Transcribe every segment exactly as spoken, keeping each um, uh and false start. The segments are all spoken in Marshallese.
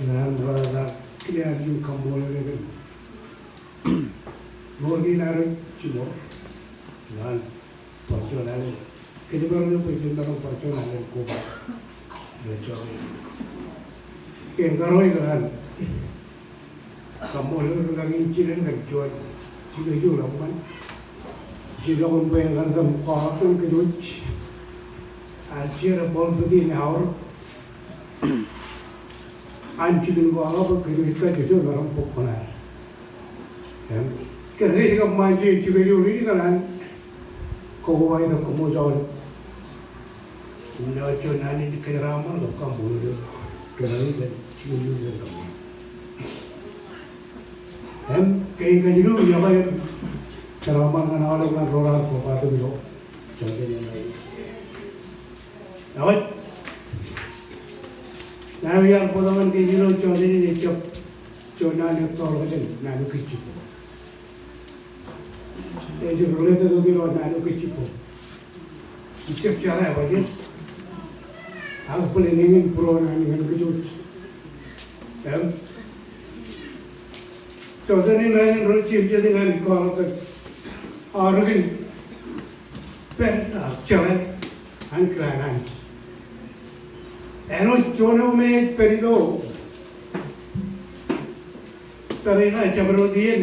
Ikōṇaan bar tata kile an im kaṃṃoolol eok kōn mour kein ad wōj jiṃor. Ikōṇaan bar juon alen, kōjparok eok bwe jen maroñ bar juon alen koba ilo jọteen. Kein karuo, ikōṇaan kaṃṃoolol ri-kaki in jilen kōn juon jikej eo eṃṃan. Ij lọk im bwe en kar kōm kwaḷọk kōn kōj wōj. Al jerbal bōd in aorōk an jikin kwaḷọk bwe kōj wōj kajjojo emaroñ bōk kuṇaad. Im kōnke ej kab ṃaan juon jikej eo ri, ikōṇaan koba itok kōm wōj aolep im lewōj juon naan in kōjeraaṃṃan kab kaṃṃoolol eok ri-kaki kōn jikej eo ri kōm. Im kein kajilu iọkwe im jeraaṃṃan ñan aolep ñan ro raar kobatok ilo jọteen in rainin. Ewōj, naan eo iar bōktok ñan kōj ilo jọteen in ejjab juon naan eo ettoḷọk jān naan eo kōj jibboñ. Ej related wōt ilo naan eo kōj jibboñ. Ijab jeḷā bajjek, ak bōlen eñin būruon an ñan kōj wōj. Im jọteen in rainin ro jeiū im jet in an kwaḷọk kōn aorōk in pād ak jeḷā ankilaan Anij. Āinwōt juon eo me ej pād ilo Tariṇae jabdewōt iien,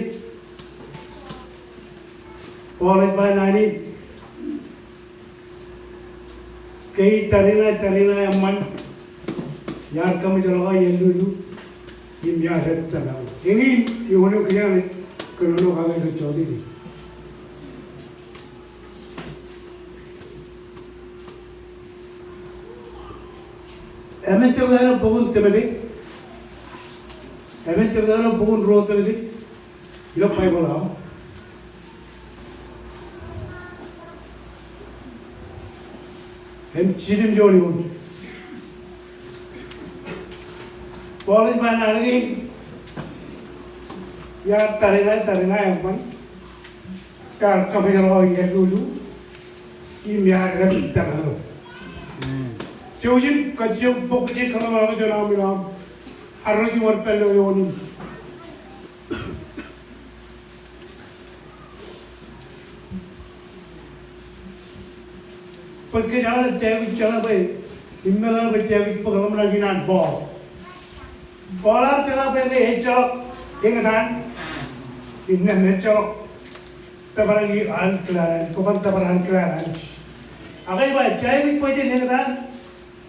Paul ej ba naan in, ke i tariṇae, tariṇae eṃṃan, iar kaṃōjḷọk aō iallulu im iar dāpij tōmak eo. Eñin eoon eo kōjeañ naaj kōnono kake ilo jọteen in. Emān jebta ilo bok in Timote. Emān jebta ilo bok in ruo Timote ilo Baibōḷ eo aṃ. Im jidim juon eoon. Paul ej ba naan kein, iar tariṇae, tariṇae eṃṃan, iar kaṃōjḷọk aō iallulu im iar dāpij tōmak eo. Jouj im kajjioñ bōk kōj kōḷmānḷọkjeṇ juon aṃ ilo aṃ arro jiṃor pād ilo eoon in. Bwe kōj aolep jej aikuj jeḷā bwe, im meḷeḷe bwe jej aikuj bōk ḷōmṇak in an Paul. Paul ear jeḷā bwe ke ejjeḷọk eñtaan innām ejjeḷọk tōprak in ankilaan Anij, kwōban tōprak ankilaan Anij. Ak ej ba jej aikuj bwe jen eñtaan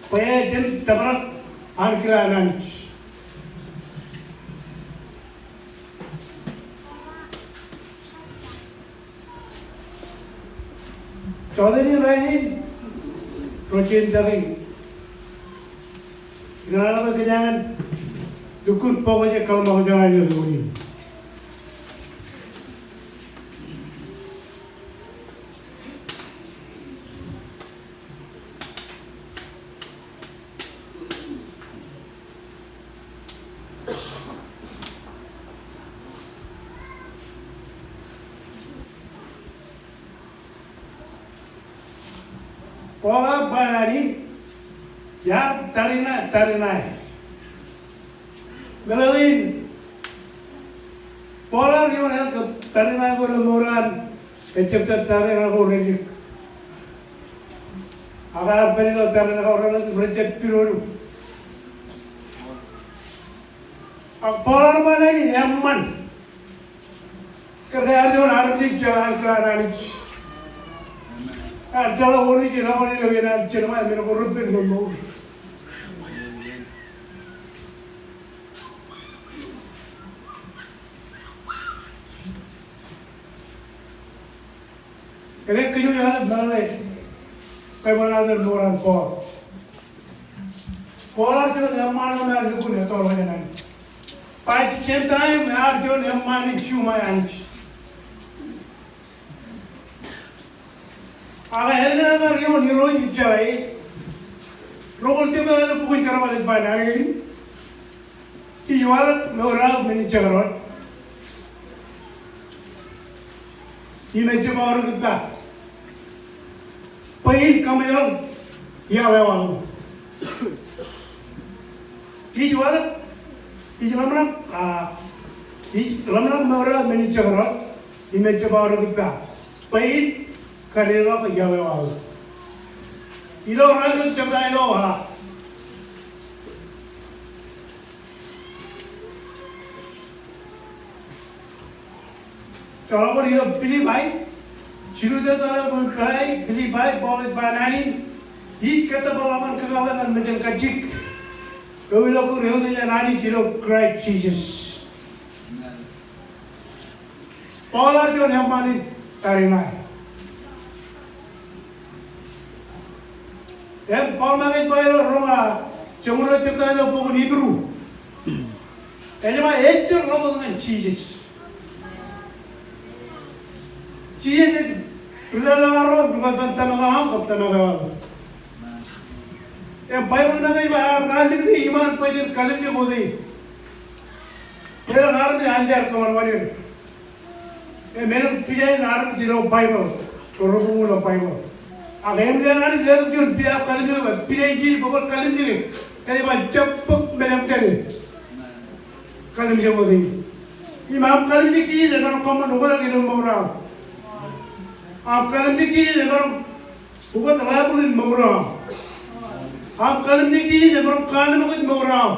bwe jen tōprak ankilaan Anij. Jọteen in rainin, ro jen tōre. Ikōṇaan bwe kōjeañ lukkuun bōk kōj kōḷmānḷọkjeṇ ilo eoon in. Paul ear ba naan in, iar tariṇae, tariṇae. Meḷeḷein, Paul ear ioon ālikin tariṇae ko ilo mour eo an, ejjab jar tariṇae ko rejjab. Ak ear pād ilo tariṇae ko rejjab, rejjab pidodo. Ak Paul ear ba naan in eṃṃan. Kōn ke ear juon armej eo ejjeḷọk ankilaan Anij. Ear jeḷā wōn ej lọmọọr ilo iien an Jeremiah men ko reppen ilo mour. Ekwe kōj wōj aolep meḷeḷe kōṃṃan aō mour an Paul. Paul ear juon eṃṃaan eo me ear lukkuun ettoḷọk jān Anij. By the same time ear juon eṃṃaan in juṃae Anij. Ak ālikin aō ioon Irooj im jeḷā e, roñoul jebta ilo bok in Jerbal ej ba naan kein, ij waḷọk mour eo aō men in jekdọọn im ejjab aorōk ippa bwe in kaṃōjḷọk iaḷ eo aō. Ij waḷọk, ij ḷōmṇak, a, ij ḷōmṇak mour eo aō men in jekdọọn im ejjab aorōk ippa bwe in kadeḷọk iaḷ eo aō. Ilo raan in jebta ilo, a, jeḷā bwe ilo Pilippai, jilu jebta ilo Pilippai, Paul ej ba naan in, ij kōttōpar ḷọk ñan kakōḷḷe ñan mejānkajjik eo ilo kōj ri-eutiej an Anij ilo Kraist Jisōs. Paul ear juon eṃṃaan in tariṇae. Im Paul make ej ba ilo roñoul joñoul ruo jebta ilo bok in Hibru, ej ba ejjab ḷọk wōt ñan Jisōs. Jisōs ej ri-tōl eo arro, ri-tōl eo an tōmak eo aṃ kab tōmak eo aō. Im Baibōḷ make ej ba ear raan likūt e iṃaan bwe jen kalimjek wōt e. Bwe elōñ armej an jaar kōṃanṃan er. Im elōñ pija in armej ilo Baibōḷ, ro rebuñōn ilo Baibōḷ. Ak eṃōj an Anij letok juon pija aō kalimjek, pija in Jisōs bwe kwōn kalimjek e. Ej ba jab bōk meḷeḷe in, kalimjek wōt e. Im aṃ kalimjek Jisōs emaroñ kōṃṃan oktak ilo mour eo aṃ. Aṃ kalimjek Jisōs emaroñ ukōt ḷapḷọk in mour eo aṃ. Aṃ kalimjek Jisōs emaroñ kaanemkwōj mour eo aṃ.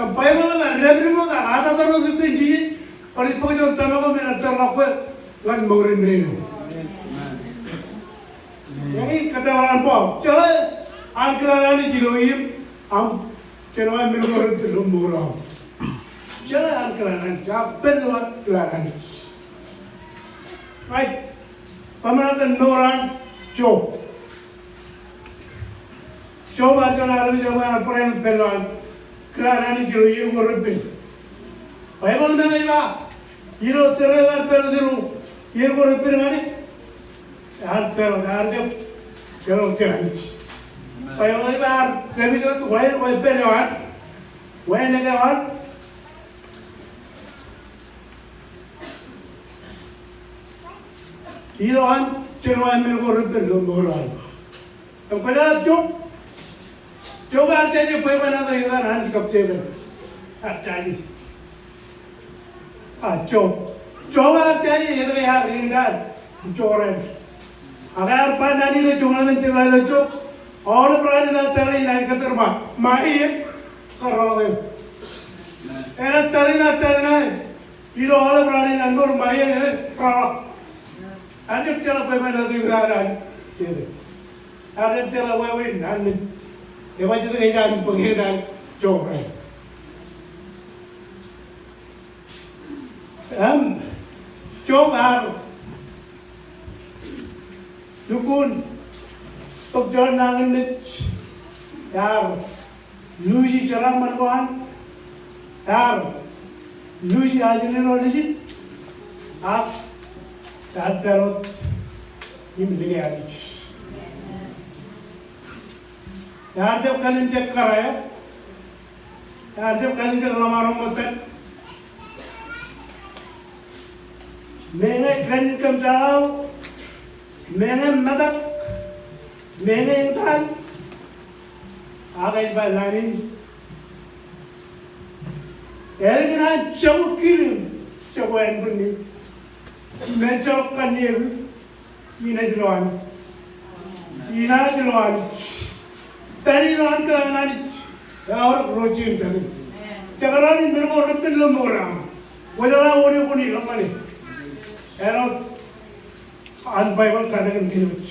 Im Baibōḷ ej ba dāpdep wōt ak atōtōr wōt ippān Jisōs, bar ij bōk juon tōmak eo me en ettoḷọk kwe ñan mour in rainin. Eñin kōttōpar an Paul, jeḷā ankilaaṇ Anij ilo iien aṃ, kōn aṃ men ko reppen ilo mour eo aṃ. Jeḷā ankilaaṇ Anij, ak pād ilo ankilaaṇ Anij. Right. Kōṃṃan kōn mour an Job. Job ear juon armej eo ear barāinwōt pād ilo ankilaaṇ Anij ilo iien ko reppen. Baibōḷ ej ba, ilo jerkakpeḷḷọk ilo iien ko reppen ñan e, ear pād ilo, ear jab pād ilo Anij. Baibōḷ ej ba ear dāpij wōt wāween, wāween pād eo an, wāween eo an. Ilo an, jeḷā men ko reppen ilo mour eo an. Im kwōjeḷā Job, Job ear jaje bwebwenato ikōtaan Anij kab Devid. Ear jaje. A, Job. Job ear jaje etke ear riitan joñan. Ak ear ba naan ilo joñan eo an, jeḷā ilo Job, aolep raan in an tariṇae kōttōpar, ṃae eṇ, kōrọọl eṇ. Enaaj tariṇae, tariṇae. Ilo aolep raan in an mour ṃae eṇ enaaj rọọl. Ear jab jeḷā bwebwenato ikōtaan Anij. Ear jab jeḷā wāween Anij. Ebajjek ej an bōk etan joñan. Im, Job ear lukkuun bōk juon nañinmej, ear luuji jeraaṃṃan ko an, ear luuji ajri ro nejin, ak ear pād wōt im lile Anij. Ear jab kalimjek kōrā eo. Ear jab kalimjek ḷōṃaro ṃōttan. Meñe kōn kōm jeḷā, meñe metak, meñe eñtaan, ak ej ba naan in, ālikin an jako kiiō im jako ānbwinnin, im ejjeḷọk kanniōk eō, inaaj lo Anij. Inaaj lo Anij. Pād ilo ankilaaṇ Anij. Eaorōk ro jeiū im jatū. Jekdọọn in men ko reppen ilo mour eo aṃ. Kwōjeḷā wōn eo kwōn ilọk ñan e. Āinwōt an Baibōḷ katakin kōj.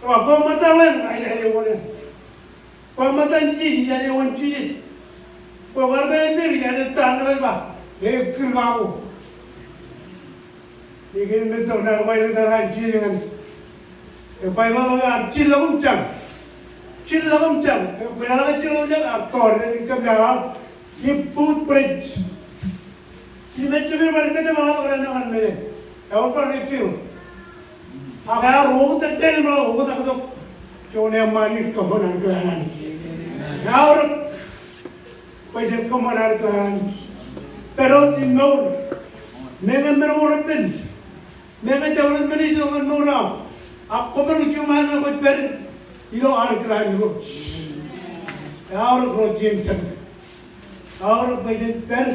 Ej ba, kwō ṃōttan ḷeeṇ, ijaje wōn. Kwō ṃōttan jijet, ijaje wōn jijet. Kwō kar pād ippād, ijaje ta ṇe ej ba, e kūr kako. Ikōṇaan men tok naan ko ej ḷotak an jijet ñan. E Baibōḷ eo ej ba, jillọk im jañ. Jillọk im jañ. E kwōjeḷā ke jillọk im jañ, ear tọọr, ear kōm iaḷ, im booth bridge. Im ejjab bar kōjepḷaak tok ñan men in. Ear bar refill. Ak ear oktak, ear oktak tok. Juon eṃṃaan in kōṃṃan an kōḷ an Anij. Ear oktak. Bwe jen kōṃṃan an kōḷ an Anij. Pād wōt im mour. Meñe men ko repen. Meñe jabdewōt men ej itok ñan mour eo aṃ. Ak kwōmaroñ jiṃṃae ñe kwōj pād ilo an kōḷ an Irooj. Ear oktak ro jeiū im jatū. Ear oktak bwe jen pād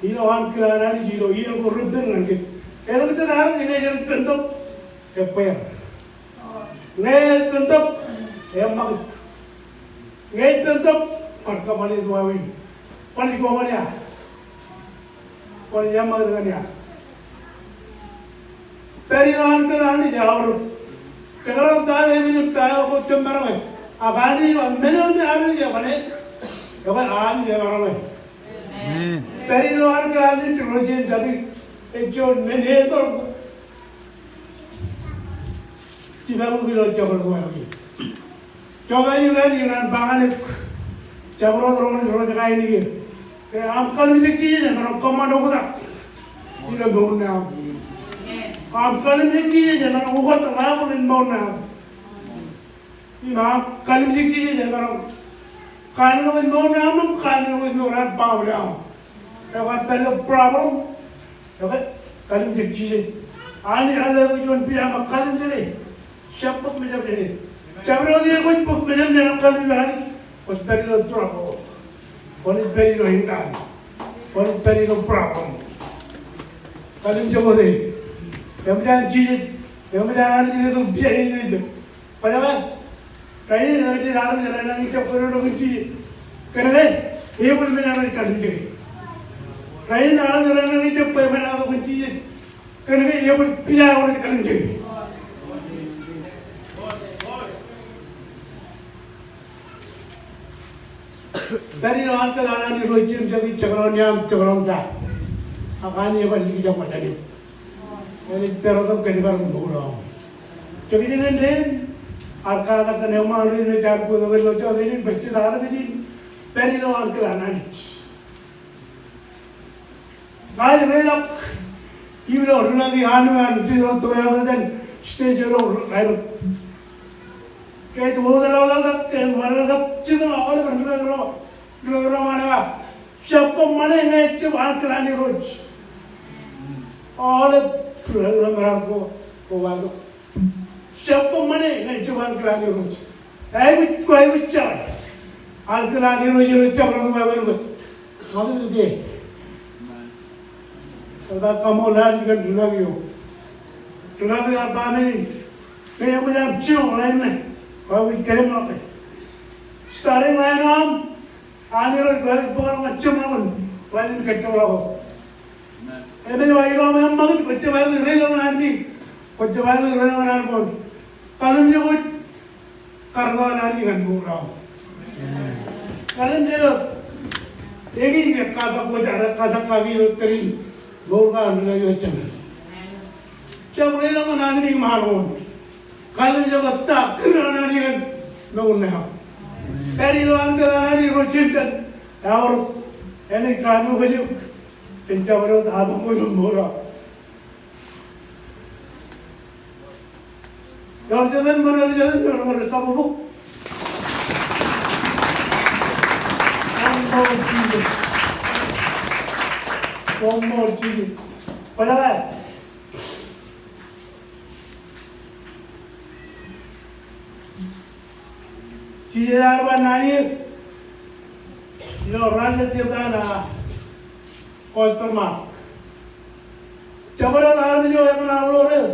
ilo an kōḷ an Anij ilo iien ko repen ñan kōj. Elōñ jet armej ñe ej ipen tok ebbeer. Ñe ej ipen tok, eṃṃakūt. Ñe ej ipen tok, bar kōṃṃane wāween. Kwōnaaj kōṃṃane ia? Kwōnaaj eṃṃakūt ñan ia? Pād ilo an kōḷ an Anij eaorōk. Jekdọọn ta eo, emān im ta eo kwōj jab maroñe. Ak Anij ej ba men eo me armej ej ba ṇe, ekwe Anij ej maroñe. Amen. Pād ilo an kōḷ an Anij, ro jeiū im jatū, ej juon men eor. Jibukwi ilo jabdewōt wāween. Jota in rainin, rainin ba ñan eok, jabdewōt ro rej kain iiō, ke aṃ kalimjek Jisōs emaroñ kōṃṃan oktak ilo mour ṇe aṃ. Aṃ kalimjek Jisōs emaroñ ukōt ḷaak in mour ṇe aṃ. Im aṃ kalimjek Jisōs emaroñ kannoḷọk in mour ṇe aṃ im kannoḷọk in mour eo an baaṃle aṃ. Ekwe pād ilo problem, ekwe kalimjek Jisōs. Anij ear letok juon pija eo kalimjeke. Jab bōk mejaṃ jāne. Jabdewōt iien kwōj bōk mejaṃ jān am kalimjek Anij, kwōj pād ilo trouble. Kwōnaaj pād ilo intan. Kwōnaaj pād ilo problem. Kalimjek wōt e. Eṃōj an Jisōs, eṃōj an Anij letok pija in ej pād. Bajjek eo. Rainin ej armej renañin jab kōnono kōn Jisōs. Kōnke eṃōj men eo rej kalimjeke. Rainin armej renañin jab kōnono kōn Jisōs. Kōnke eṃōj pija eo rej kalimjeke. Pād ilo an kōḷ an Anij ro jeiū im jatū, jekdọọn iaam, jekdọọn ta. Ak Anij ebar likjab ṃōttan eok. Enaaj pād wōt im kōjparok mour eo aṃ. Jekjek in dein, ear katak kōn eṃṃaan rein rej ar bōktok ilo jota in bwe jet armej in pād ilo an kōḷ an Anij. Ña ij reilọk im ilo rūḷaki an wōt an Jisōs, to eo ej iten stage eo ro ri-, ri-, ke ej wōtlọk ḷọk, ke ej wōtlọk ḷọk, Jisōs aolep rūḷaki ro, rūḷaki ro ṃaan eo aō. Jab kōṃṃane ñe ejab an kōḷ an Irooj. Aolep rūḷaki ro ṃaan eo aō ko, ko wātok. Jab kōṃṃane ñe ejab an kōḷ an Irooj. Aikuj, aikuj jeḷā. An kōḷ an Irooj ilo jabdewōt wāween eo aṃ. Ṃakūtkūt ke. Ej ba kaṃṃoolol Anij kōn rūḷaki eo. Rūḷaki eo ear ba men in. Ñe eṃōj aṃ jino ḷain ṇe, kwōj kōjepḷọk ke. Starting line eo aṃ. An Irooj, kwōj bōk ḷọk ñan jeṃḷọkin ḷain in kōjepḷọk eo. Im ej ba ilo aṃ eṃṃakūt, kwōjab aikuj reilọk ñan anmiiñ. Kwōjab aikuj reilọk ñan anbwinniōñ. Kalimjek wōt, karōk an Anij ñan mour eo aṃ. Kalimjek wōt. Eñin ke katak wōj, katak kaki ilo tōre in. Mour ko an rūḷaki eo ejjab. Jab reiḷọk ñan Anij im ṃaan wōt. Kalimjeke ta kūr an Anij ñan mour ṇe aṃ. Pād ilo an kōn Anij ro jeiū jān aorōk. Enaaj kanooj kajjitōk kōn jabdewōt apañ ko ilo mour eo. Ewōr jet eṇ, ṃōṇōṇō jet eṇ, ewōr jet eṇ, ewōr jet eṇ, ewōr jet eṇ. One more Jesus. One more Jesus. Kwōjeḷā? Jisōs ear ba naan eo ilo raan jet eo an Gospel Mark. Jabdewōt armej eo ekōṇaan ḷoor eō,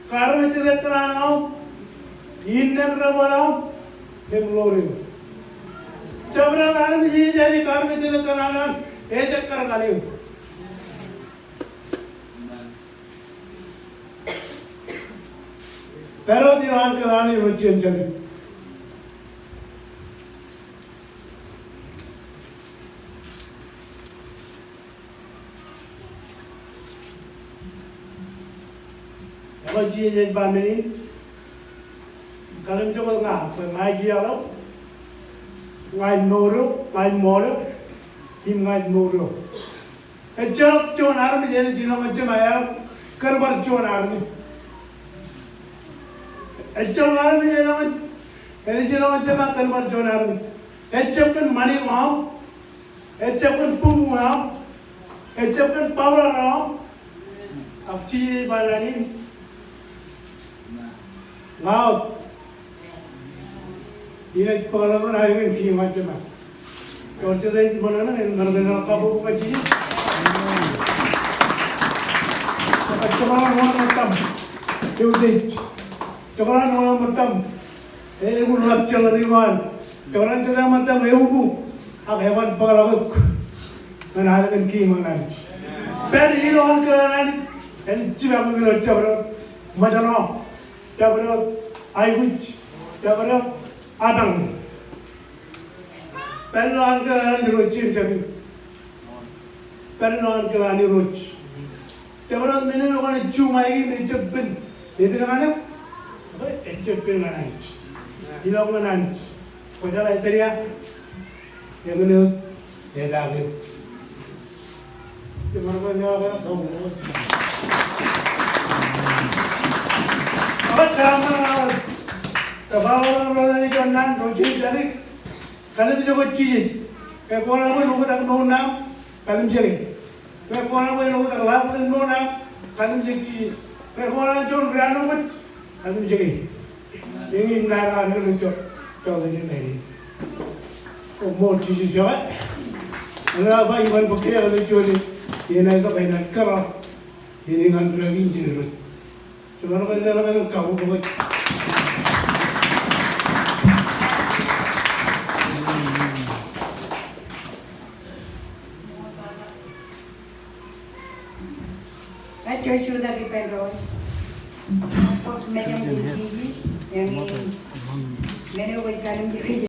kar ṃōj jet ekōṇaan aṃ, innām debwāāl aṃ im ḷoor eō. Jabdewōt armej eo ej kar ṃōj jet ekōṇaan aṃ, ejjab kar kal eō. Pād wōt ilo an kōn Anij ro jeiū jān ijin. Ekwe Jisōs ej ba men in, kalimjek wōt ña, bwe ña ij iaḷ eo, ña ij mour eo, ña ij ṃool eo, im ña ij mour eo. Ejjeḷọk juon armej enaaj ilọñe Jema eḷap kōn bar juon armej. Ejjeḷọk armej enaaj, enaaj ilọñe Jema kōn bar juon armej. Ejjab kōn ṃani eo aṃ, ejjab kōn buñbuñ eo aṃ, ejjab kōn bōbraad eo aṃ. Ak Jisōs ej ba naan in, ña wōt inaaj bōkḷọk ñan aer kōn kiiō ñan Jema. Ewōr jet ej ṃōṇōṇō, en ṃōṇōṇō kabbokbok ñan Jisōs. Ak jekdọọn wōt ṃōttam eutiej. Jekdọọn wōt ṃōttam, e, ebuñbūr ḷap jeḷā ri ṃaan. Jekdọọn jet eo ṃōttam eubu, ak eban bōkḷọk eok ñan aer kōn kiiō ñan Anij. Pād ilo an kōn Anij, en jipañ ilo jabdewōt ṃōjṇọ, jabdewōt aikuj, jabdewōt apañ. Pād ilo an kōn Anij ro jeiū jān ijin. Pād ilo an kōn Anij ro jeiū. Jabdewōt men eo kwōnaaj juṃae im ejjab pen, epen ñan eok, bwe ejjab pen ñan Anij. Ilọk ñan Anij. Kwōjeḷā epād ia? Eñin eō, epaak eō. Ej ṃōṇōṇō ñan eok. Kōpooḷ ro rej juon naan, ro jeiū jān ijin. Kalimjek wōt Jisōs. Ke kwōkōṇaan bwe en oktak mour ṇe aṃ, kalimjeke. Ke kwōkōṇaan bwe en oktak ḷap in mour ṇe aṃ, kalimjek Jisōs. Ke kwōkōṇaan juon ri-anbwij, kalimjeke. Eñin naan eo ej kōṇaan jọk, jọk ilo naan in. O ṃool Jisōs eo. Eḷap ba iban bōk kiiō ilo juon in, enaaj itok enaaj kōrā. Eñin naan eo ej kōṇaan jọk. Ej jutak ippān doon. Bōk mejān in Jisōs, eñin men eo kwōj kalimjeke.